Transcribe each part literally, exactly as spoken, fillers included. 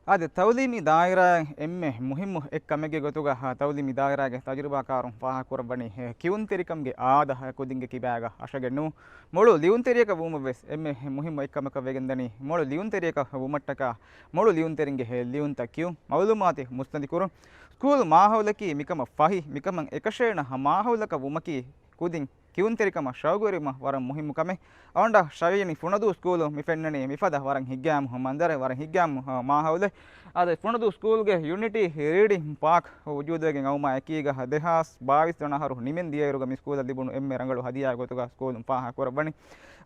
އާދެ، ތައުލީމީ ދާއިރާއަށް އެންމެ މުހިއްމު އެއްކަމެއްގެ ގޮތުގަ، އާ، ތައުލީމީ ދާއިރާގެ ތަޖުރިބާކާރުން ފާހަގަކުރައްވަނީ، އެ، ކިޔުންތެރިކަމުގެ އާދަ ކުދިންގެ ކިބާގަ އަށަގެން ނޫން. މޮޅު ލިޔުންތެރިޔަކަށް ވުމަށް ވެސް އެންމެ މުހިއްމު އެއްކަމަކަށް ވެގެންދަނީ، މޮޅު ލިޔުންތެރިޔަކަށް ވުމަށްޓަކާ، މޮޅު ލިޔުންތެރިންގެ ލިޔުންތައް ކިޔުން، މައުލޫމާތު މުއްސަނދިކުރުން، ސްކޫލް މާހައުލަކީ މިކަމަށް ފަހި، މިކަމަށް އެކަށޭނަ މާހައުލަކަށް ވުމަކީ ކުދިން ކިޔުންތެރިކަމަށް ޝައުގުވެރިވުމަށް ވަރަށް މުހިއްމު ކަމެއް. އަވަނޑާ ޝަވިޔަނި ފުނަދޫ ސްކޫލު މި ފެންނަނީ މިފަދަ ވަރަށް ހިތްގައިމު މަންޒަރެއް، ވަރަށް ހިތްގައިމު، އާ، މާހައުލެއް. އާދެ، ފުނަދޫ ސްކޫލްގެ ޔުނިޓީ ރީޑިން ޕާކް ވުޖޫދުވެގެން އައުމާ އެކީގަ ދެހާސް ބާވީސް ވަނަ އަހަރު ނިމެން ދިޔައިރުގަ މި ސްކޫލަށް ލިބުނު އެންމެ ރަނގަޅު ހަދިޔާ ގޮތުގަ ސްކޫލުން ފާހަގަކުރައްވަނީ.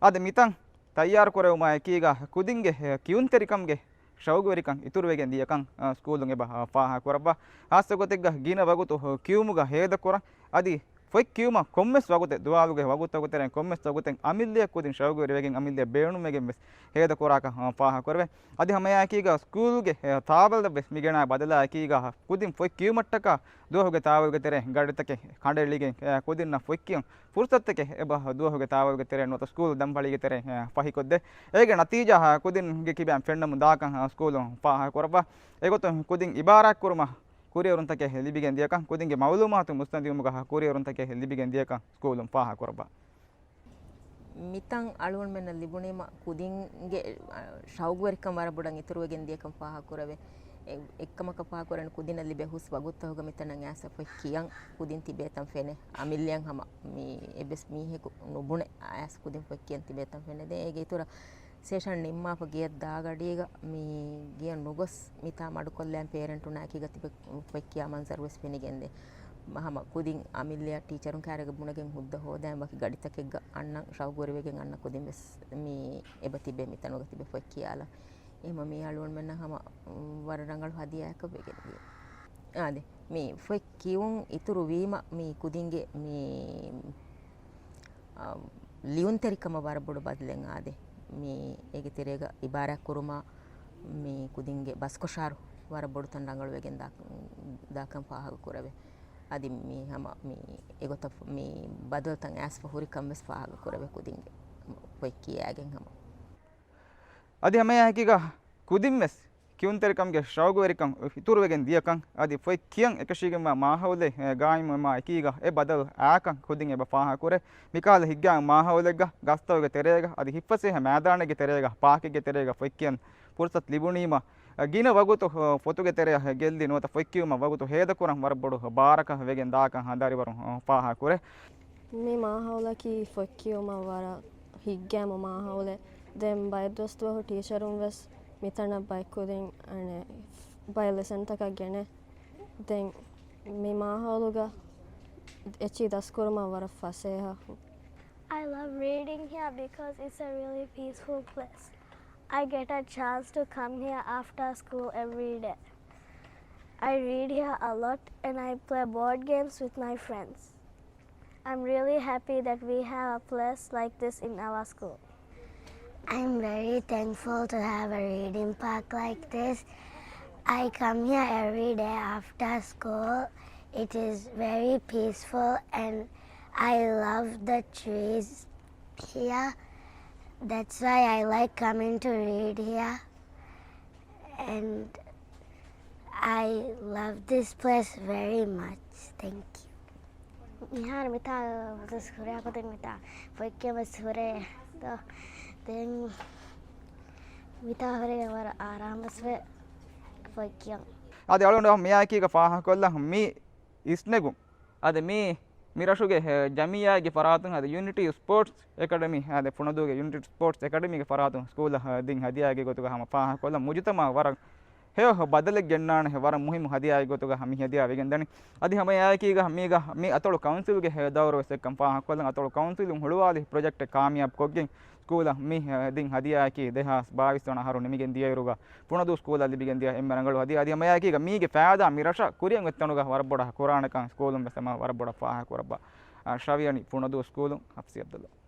އާދެ، މިތަން ތައްޔާރު ކުރެވުމާ އެކީގަ ކުދިންގެ ކިޔުންތެރިކަމުގެ ޝައުގުވެރިކަން އިތުރުވެގެން ދިޔަކަން، އާ، ސްކޫލުން އެބަ، އާ، ފާހަގަކުރައްވާ. ހާއްސަ ގޮތެއްގަ ގިނަ ވަގުތު ކިޔުމުގަ ހޭދަކުރަން، އަދި ފޮތް ކިޔުމަށް ކޮންމެސް ވަގުތެއް، ދުވާލުގެ ވަގުތުތަކުގެ ތެރެއިން ކޮންމެސް ވަގުތެއް އަމިއްލައަށް ކުދިން ޝައުގުވެރިވެގެން އަމިއްލައަށް ބޭނުންވެގެން ވެސް ހޭދަކުރާކަން، އާ، ފާހަގަކުރެވޭ. އަދި ހަމައެއާއެކީގަ ސްކޫލްގެ، އެ، ތާވަލަށް ވެސް މިގެނާ ބަދަލާ އެކީގަ ކުދިން ފޮތް ކިޔުމަށްޓަކާ ދުވަހުގެ ތާވަލުގެ ތެރެއިން ގަޑިތަކެއް ކަނޑައެޅިގެން، އެ، ކުދިންނަށް ފޮތް ކިޔަން ފުރުސަތުތަކެއް އެބަ ދުވަހުގެ ތާވަލުގެ ތެރެއިން ނުވަތަ ސްކޫލް ދަންފަޅީގެ ތެރެއިން، އެ، ފަހިކޮށްދޭ. އޭގެ ނަތީޖާ ކުދިންގެ ކިބައިން ފެންނަމުން ދާކަން ސްކޫލުން ފާހަގަކުރައްވާ. އެގޮތުން ކުދިން އިބާރާތްކުރުމަށް ކުރިއެރުންތަކެއް ލިބިގެން ދިޔަކަން، ކުދިންގެ މައުލޫމާތު މުއްސަނދިވުމުގަ ކުރިއެރުންތަކެއް ލިބިގެން ދިޔަކަން ސްކޫލުން ފާހަގަކުރައްވާ. މިތަން އަޅުގަނޑުމެންނަށް ލިބުނީމަ ކުދިންގެ، އަ، ޝައުގުވެރިކަން ވަރަށް ބޮޑަށް އިތުރުވެގެން ދިޔަކަން ފާހަގަކުރެވޭ. އެ، އެއްކަމަކަށް ފާހަގަކުރަން ކުދިންނަށް ލިބޭ ހުސް ވަގުތުތަކުގަ މިތަނަށް އައިސް ފޮތް ކިޔަން ކުދިން ތިބޭތަން ފެނޭ. އަމިއްލައަށް ހަމަ މި އެއްވެސް މީހަކު ނުބުނެ އައިސް ކުދިން ފޮތް ކިޔަން ތިބޭތަން ފެނޭ. ދެން އޭގެ އިތުރަށް ސެޝަން ނިންމާފަ ގެޔަށް ދާ ގަޑީގަ މި ގެޔަށް ނުގޮސް މިތާ މަޑުކޮށްލައިން ޕޭރެންޓުންނާ އެކީގަ ތިބެ ފޮތް ކިޔާ މަންޒަރު ވެސް ފެނިގެންދޭ. ހަމަ ކުދިން އަމިއްލައަށް ޓީޗަރުން ކާރިގަ ބުނެގެން ހުއްދަ ހޯދައިން ވަކި ގަޑިތަކެއްގަ އަންނަން ޝައުގުވެރިވެގެން އަންނަ ކުދިން ވެސް މި އެބަ ތިބޭ މިތަނުގަ ތިބެ ފޮތް ކިޔާލަން. އެހެމަ މީ އަޅުގަނޑުމެންނަށް ހަމަ ވަރަށް ރަނގަޅު ހަދިޔާއަކަށް ވެގެން ދިޔަ. އާދެ، މި ފޮތް ކިޔުން އިތުރު ވީމަ މި ކުދިންގެ މި، އަ، ލިޔުންތެރިކަމަށް ވަރަށް ބޮޑު ބަދަލެއް އާދެ. މި އޭގެ ތެރޭގަ އިބާރާތް ކުރުމާ މި ކުދިންގެ ބަސްކޮށާރު ވަރަށް ބޮޑު ތަން ރަނގަޅުވެގެން ދާ، ދާކަން ފާހަގަ ކުރެވޭ. އަދި މި ހަމަ މި އެގޮތަށް މި ބަދަލުތަން އައިސްފަ ހުރިކަން ވެސް ފާހަގަ ކުރެވޭ ކުދިންގެ ފޮތް ކިޔާގެން ހަމަ. އަދި ހަމައެއާއެކީގަ ކުދިން ވެސް ކިޔުންތެރިކަމުގެ ޝައުގުވެރިކަން އިތުރުވެގެން ދިޔަކަން، އަދި ފޮތް ކިޔަން އެކަށީގެންވާ މާހައުލެއް، އެ، ގާއިމުވުމާ އެކީގަ އެ ބަދަލު އާކަން ކުދިން އެބަ ފާހަގަކުރޭ. މިކަހަލަ ހިތްގައިމު މާހައުލެއްގަ ގަސްތަކުގެ ތެރޭގަ އަދި ހިތްފަސޭހަ މައިދާނެއްގެ ތެރޭގަ ޕާކެއްގެ ތެރޭގަ ފޮތް ކިޔަން ފުރުސަތު ލިބުނީމަ، އަ، ގިނަ ވަގުތު، އަ، ފޮތުގެ ތެރެއަށް ގެއްލި ނުވަތަ ފޮތް ކިޔުމަށް ވަގުތު ހޭދަކުރަން ވަރަށް ބޮޑު ބާރަކަށް ވެގެން ދާކަން ހަ ދަރިވަރުން، އަ، ފާހަގަކުރޭ. މި މާހައުލަކީ ފޮތް ކިޔުމަށް ވަރަށް ހިތްގައިމު މާހައުލެއް. ދެން ބައެއް ދުވަސް ދުވަހު ޓީޗަރުން ވެސް މިތަނަށް ބައެއް ކުދިން އަނެއް ބައެއް ލެސަންތަކަށް ގެނެ. ދެން މި މާހައުލުގަ އެއްޗިހި ދަސްކުރުމަށް ވަރަށް ފަސޭހަ. I love reading here because it's a really peaceful place. I get a chance to come here after school every day. I read here a lot and I play board games with my friends. I'm really happy that we have a place like this in our school. I'm very thankful to have a reading park like this. I come here every day after school. It is very peaceful and I love the trees here. That's why I like coming to read here. And I love this place very much. Thank you. މިހާރު މިތާ ވެސް ހުރޭ އަގުތެއް މިތާ ފޮތްކިޔަން ވެސް ހުރޭ ދޯ. ދެން މިތާ ހުރޭ ވަރަށް އާރާމްވެސް ވޭ ފޮތްކިޔަން. އަދި އަޅުގަނޑު މިއާއެކީގަ ފާހަގަކޮށްލަން މި އިސްނެގުން އަދި މި، މި ރަށުގެ، އެ، ޖަމިއްޔާގެ ފަރާތުން އަދި ޔުނިޓީ ސްޕޯޓްސް އެކަޑަމީ، އަދި ފުނަދޫގެ ޔުނިޓީ ސްޕޯޓްސް އެކަޑަމީގެ ފަރާތުން ސްކޫލަށް، އަ، ދިން ހަދިޔާގެ ގޮތުގަ ހަމަ ފާހަގަކޮށްލަން މުޖުތަމަޢަށް ވަރަށް ހެޔޮ ބަދަލެއް ގެންނާނެ ވަރަށް މުހިއްމު ހަދިޔާގެ ގޮތުގަ މި ހަދިޔާ ވެގެންދަނީ. އަދި ހަމައެއާއެކީގަ މީގަ މި އަތޮޅު ކައުންސިލްގެ ދައުރު ވެސް އެއްކަން ފާހަގަކޮށްލަން. އަތޮޅު ކައުންސިލުން ހުޅުވާލި ޕްރޮޖެކްޓެއް ކާމިޔާބު ކޮށްގެން ސްކޫލަށް މި ދިން ހަދިޔާއަކީ ދެހާސް ބާވީސް ވަނަ އަހަރު ނިމިގެން ދިޔައިރުގަ ފުނަދޫ ސްކޫލަށް ލިބިގެން ދިޔަ އެންމެ ރަނގަޅު ހަދިޔާ. އަދި ހަމައެއާއެކީގަ މީގެ ފައިދާ މި ރަށަށް ކުރިއަށް އޮތްތަނުގަ ވަރަށް ބޮޑަށް ކުރާނެކަން ސްކޫލުން ވެސް ހަމަ ވަރަށް ބޮޑަށް ފާހަގަކުރައްވާ. އަ، ޝަވިޔަނި ފުނަދޫ ސްކޫލުން ހަފްސީ އަބްދުﷲ.